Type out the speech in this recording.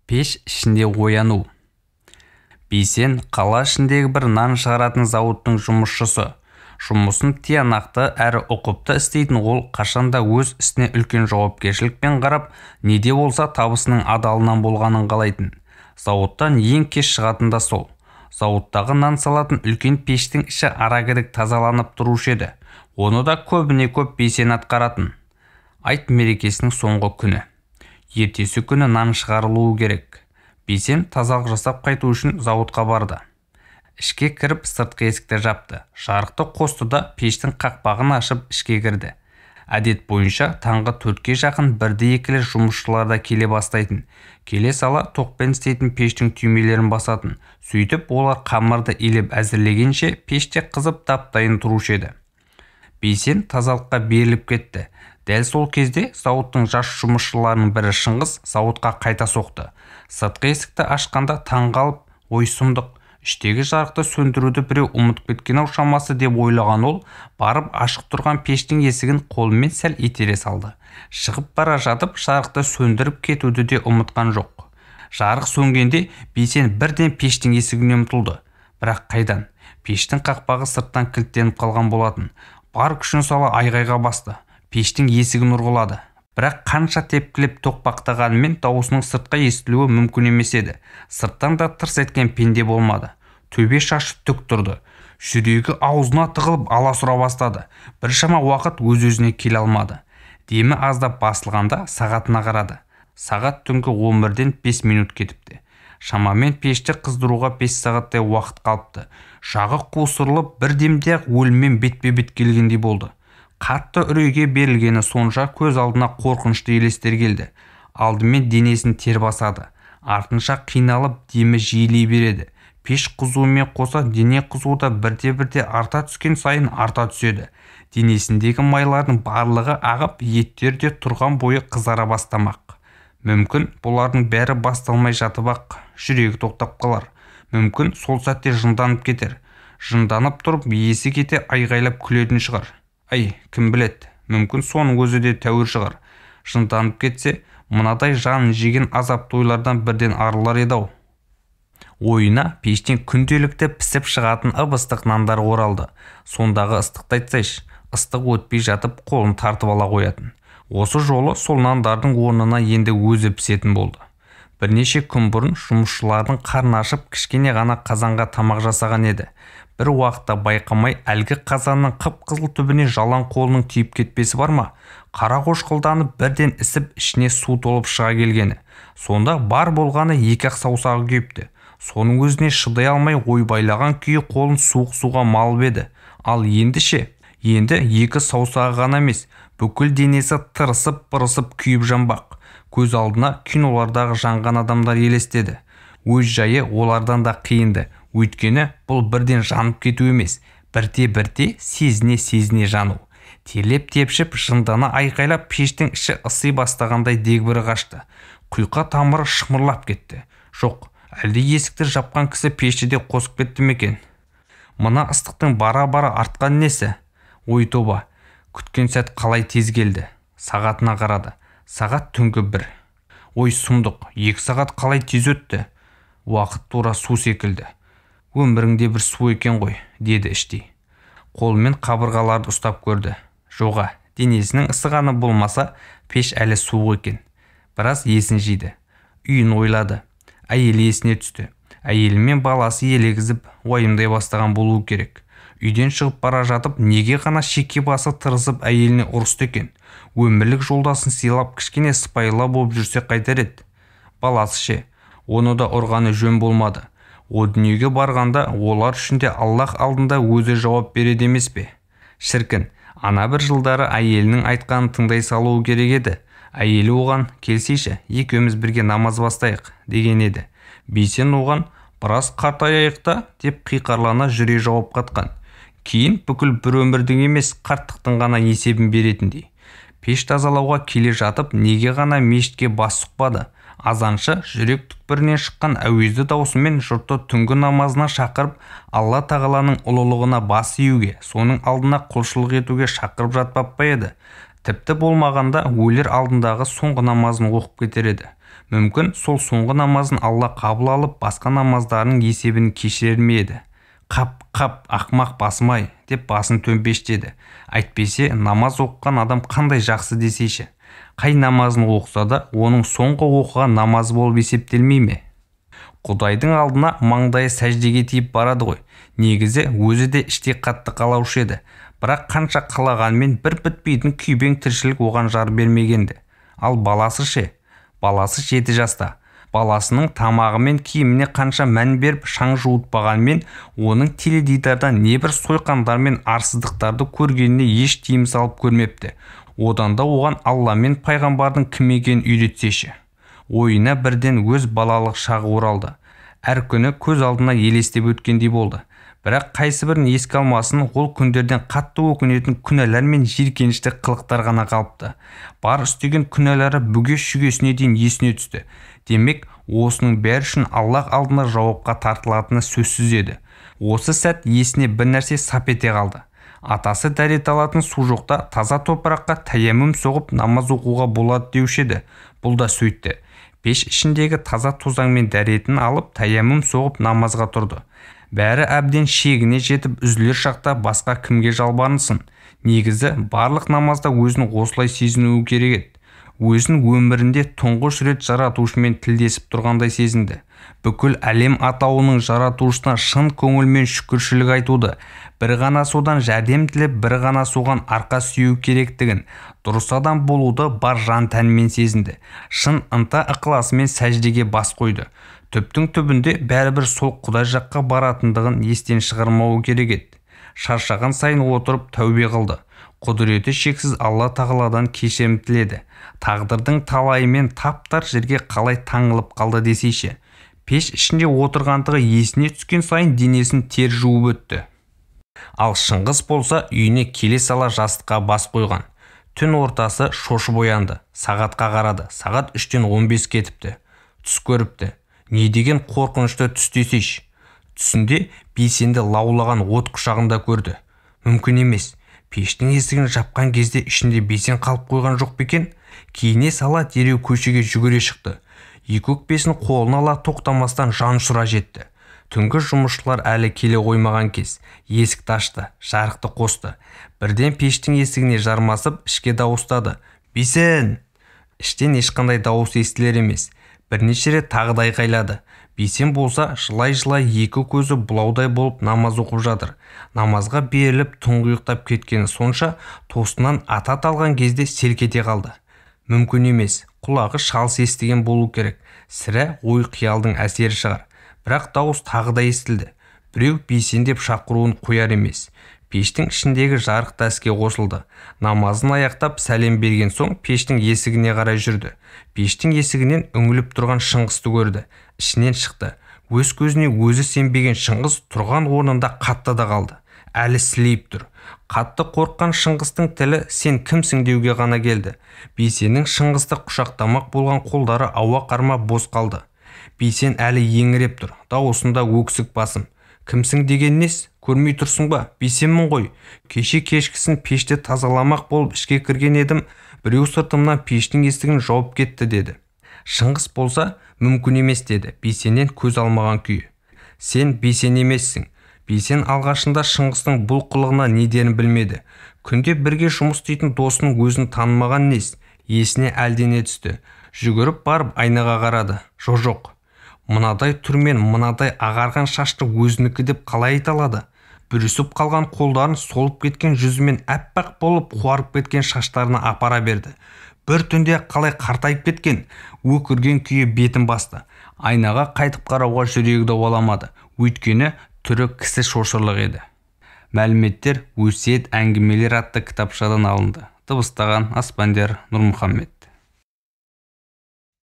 Пеш ішінде ояну. Бейсен қала ішіндегі бір нан шығаратын зауыттың жұмысшысы. Жұмысын тиянақты әрі ұқыпты істейтін ол қашанда өз ісіне үлкен жауапкершілікпен қарап, неде болса табысының адалынан болғанын қалайтын. Зауыттан ең кеш шығатын да сол. Зауыттағы нан салатын үлкен пештің іші арагідік тазаланып тұрушы еді. Оны да көбіне көп Бейсен атқаратын. Айт мерекесінің соңғы күні. Ертесі күні нан шығарылуы керек. Бейсен тазалық жасап қайту үшін зауытқа барды. Ішке кіріп сыртқы есікті жапты. Жарықты қосты да пештің қақпағын ашып ішке кірді. Әдет бойынша таңғы 4-ке жақын бірді-екілі жұмысшылар да келе бастайтын. Келе сала тоқпен істейтін пештің түймелерін басатын. Сөйтіп олар қамырды илеп әзірлегенше пеште қызып дап-дайын тұрушы еді. Бейсен тазалыққа беріліп кетті. Дәл сол кезде зауыттың жас жұмысшыларының бірі Шыңғыс зауытқа қайта соқты. Сыртқы есікті ашқанда таңғалып, ой сұмдық, іштегі жарықты сөндіруді біреу ұмытып кеткен-ау шамасы деп ойлаған ол, барып ашық тұрған пештің есігін қолымен сәл итере салды. Шығып бара жатып жарықты сөндіріп кетуді де ұмытқан жоқ. Жарық сөнгенде Бейсен бірден пештің есігіне ұмтылды. Бірақ қайдан? Пештің қақпағы сырттан кілттеніп қалған болатын. Бар күшін сала айғайға басты. Пештің есігін ұрғылады. Бірақ қанша тепкілеп тоқпақтағанымен дауысының сыртқа естілуі мүмкін емес еді. Сырттан да тырс еткен пенде болмады. Төбе шашы түк тұрды. Жүрегі аузына тығылып аласұра бастады. Біршама уақыт өз-өзіне келе алмады. Демі аздап басылғанда сағатына қарады. Сағат түнгі 11-ден 5 минут кетіпті. Шамамен пешті қыздыруға 5 сағаттай уақыт қалыпты. Жағы қусырылып бір демде-ақ өліммен бетпе-бет келгендей болды. Қатты үрейге берілгені сонша көз алдына қорқынышты елестер келді. Алдымен денесін тер басады. Артынша қиналып демі жиілей береді. Пеш қызуымен қоса дене қызуы да бірте-бірте арта түскен сайын арта түседі. Денесіндегі майлардың барлығы ағып, еттер де тұрған бойы қызара бастамақ. Мүмкін бұлардың бәрі басталмай жатып-ақ жүрегі тоқтап қалар. Мүмкін сол сәтте жынданып кетер. Жынданып тұрып есі кете айғайлап күлетін шығар. Ай, кім біледі, мүмкін соның өзі де тәуір шығар. Жынданып кетсе, мынадай жанын жеген азапты ойлардан бірден арылар еді-ау. Ойына пештен күнделікті пісіп шығатын ып-ыстық нандар оралды. Сондағы ыстықты айтсайшы, ыстық өтпей жатып қолын тартып ала қоятын. Осы жолы сол нандардың орнына енді өзі пісетін болды. Бірнеше күн бұрын жұмысшылардың қарны ашып кішкене ғана қазанға тамақ жасаған еді. Бір уақытта байқамай әлгі қазанның қып-қызыл түбіне жалаң қолының тиіп кетпесі бар ма? Қара қошқылданып бірден ісіп ішіне су толып шыға келгені. Сонда бар болғаны екі-ақ саусағы күйіпті. Соның өзіне шыдай алмай ойбайлаған күйі қолын суық суға малып еді. Ал енді ше? Енді екі саусағы ғана емес, бүкіл денесі тырысып-бырысып күйіп жанбақ. Көз алдына кинолардағы жанған адамдар елестеді. Өз жайы олардан да қиынды. Өйткені бұл бірден жанып кету емес, бірте-бірте сезіне-сезіне жану. Терлеп-тепшіп, жындана айқайлап пештің іші ысы бастағандай дегбірі қашты. Құйқа тамыры шымырлап кетті. Жоқ, әлде есікті жапқан кісі пешті де қосып кетті ме екен? Мына ыстықтың бара-бара артқан несі? Ой тоба, күткен сәт қалай тез келді. Сағатына қарады. Сағат түнгі 1. Ой сұмдық, 2 сағат қалай тез өтті. Уақыт тура су секілді. Өміріңде бір су екен ғой, деді іштей. Қолымен қабырғаларды ұстап көрді. Жоға, денесінің ысығаны болмаса, пеш әлі суық екен. Біраз есін жиды. Үйін ойлады. Әйелі есіне түсті. Әйелі мен баласы елегізіп, уайымдай бастаған болуы керек. Үйден шығып бара жатып, неге ғана шеке басы тырысып әйеліне ұрысты екен. Өмірлік жолдасын сыйлап кішкене сыпайылау болып жүрсе қайтер еді. Баласы ше, оны да ұрғаны жөн болмады. О дүниеге барғанда олар үшін де Аллах алдында өзі жауап береді емес пе? Шіркін, ана бір жылдары әйелінің айтқанын тыңдай салуы керек еді. Әйелі оған, келсейші, екеуміз бірге намаз бастайық, деген еді. Бейсен оған, біраз қартаяйық та, деп қиқарлана жүре жауап қатқан. Кейін бүкіл бір өмірдің емес, қарттықтың ғана есебін беретіндей. Пеш тазалауға келе жатып, неге ғана мешітке бас сұқпады? Азаншы жүрек түкпірінен шыққан әуезді даусымен жұртты түнгі намазына шақырып, Алла тағаланың ұлылығына бас июге, соның алдына құлшылық етуге шақырып жатпап па еді? Тіпті болмағанда өлер алдындағы соңғы намазын оқып кетер еді. Мүмкін сол соңғы намазын Алла қабыл алып, басқа намаздарының есебін кешірер ме еді? Қап, қап, ақмақ басым-ай, деп басын төмпештеді. Әйтпесе, намаз оқыған адам қандай жақсы десейші. Қай намазын оқыса да, оның соңғы оқыған намазы болып есептелмей ме? Құдайдың алдына маңдайы сәждеге тиіп барады ғой. Негізі өзі де іштей қатты қалаушы еді. Бірақ қанша қалағанмен бір бітпейтін күйбең тіршілік оған жар бермегенді. Ал баласы ше? Баласы 7 жаста. Баласының тамағы мен киіміне қанша мән беріп шаң жуытпағанмен, оның теледидардан небір сойқандар мен арсыздықтарды көргеніне еш тыйым салып көрмепті. Одан да оған Алла мен пайғамбардың кім екенін үйретсеші. Ойына бірден өз балалық шағы оралды. Әр күні көз алдына елестеп өткендей болды. Бірақ қайсы бірін еске алмасын, ол күндерден қатты өкінетін күнәлар мен жиіркенішті қылықтар ғана қалыпты. Бар істеген күнәлары бүге-шүгесіне дейін есіне түсті. Демек, осының бәрі үшін Аллах алдына жауапқа тартылатыны сөзсіз еді. Осы сәт есіне бір нәрсе сап ете қалды. Атасы дәрет алатын су жоқта таза топыраққа тәйәмүм соғып намаз оқуға болады деуші еді. Бұл да сөйтті. Пеш ішіндегі таза тозаңмен дәретін алып тәйәмүм соғып намазға тұрды. Бәрі әбден шегіне жетіп үзілер шақта басқа кімге жалбарынсын? Негізі барлық намазда өзін осылай сезінуі керек еді. Өзін өмірінде тұңғыш рет жаратушымен тілдесіп тұрғандай сезінді. Бүкіл әлем атауының жаратушысына шын көңілмен шүкіршілік айтуды, бір ғана содан жәрдем тілеп, бір ғана соған арқа сүйеу керектігін, дұрыс адам болуды бар жан тәнімен сезінді. Шын ынта ықыласымен сәждеге бас қойды. Түптің түбінде бәрібір сол Құдай жаққа баратындығын естен шығармауы керек еді. Шаршаған сайын отырып тәубе қылды. Құдіреті шексіз Алла тағаладан кешірім тіледі. Тағдырдың талайымен тап-тар жерге қалай таңылып қалды десейші. Пеш ішінде отырғандығы есіне түскен сайын денесін тер жуып өтті. Ал Шыңғыс болса үйіне келе сала жастыққа бас қойған. Түн ортасы шошып оянды. Сағатқа қарады. Сағат 3:15 кетіпті. Түс көріпті. Не деген қорқынышты түс десейші. Түсінде Бейсенді лаулаған от құшағында көрді. Мүмкін емес. Пештің есігін жапқан кезде ішінде Бейсен қалып қойған жоқ па екен? Киіне сала дереу көшеге жүгіре шықты. Екі өкпесін қолына ала тоқтамастан жан ұшыра жетті. Түнгі жұмысшылар әлі келе қоймаған кез. Есікті ашты, жарықты қосты. Бірден пештің есігіне жармасып, ішке дауыстады. Бейсен! Іштен ешқандай дауыс естілер емес. Бірнеше рет тағы да айқайлады. Бейсен болса, жылай-жылай екі көзі бұлаудай болып намаз оқып жатыр. Намазға беріліп тұңғиықтап кеткені сонша, тосынан ата талған кезде селк ете қалды. Мүмкін емес, құлағы шалыс естіген болу керек. Сірә ой қиялдың әсері шығар. Бірақ дауыс тағы да естілді. Біреу Бейсен деп шақыруын қояр емес. Пештің ішіндегі жарық та іске қосылды. Намазын аяқтап сәлем берген соң пештің есігіне қарай жүрді. Пештің есігінен үңіліп тұрған Шыңғысты көрді. Ішінен шықты. Өз көзіне өзі сенбеген Шыңғыс тұрған орнында қатты да қалды. Әлі сілейіп тұр. Қатты қорыққан Шыңғыстың тілі сен кімсің деуге ғана келді. Бейсеннің Шыңғысты құшақтамақ болған қолдары ауа қармап бос қалды. Бейсен әлі еңіреп тұр. Дауысында өксік басым. Кімсің деген нес? Көрмей тұрсың ба? Бейсенмін ғой. Кеше кешкісін пешті тазаламақ болып ішке кірген едім, біреу сыртымнан пештің есігін жауып кетті деді. Шыңғыс болса, мүмкін емес деді Бейсеннен көз алмаған күйі. Сен Бейсен емессің. Бейсен алғашында Шыңғыстың бұл қылығына не дерін білмеді. Күнде бірге жұмыс істейтін досының өзін танымаған нес, есіне әлдене түсті. Жүгіріп барып айнаға қарады. Жоқ. Мынадай түрмен мынадай ағарған шашты өзінікі деп қалай айта алады? Бүрісіп қалған қолдарын солып кеткен жүзімен әппақ болып қуарып кеткен шаштарына апара берді. Бір түнде қалай қартайып кеткен, өкірген күйі бетін басты. Айнаға қайтып қарауға жүрегі дауаламады. Өйткені түрі кісі шошырлық еді. Мәліметтер өсиет әңгімелер атты кітапшадан алынды. Дыбыстаған Аспандияр Нұрмұхаммед.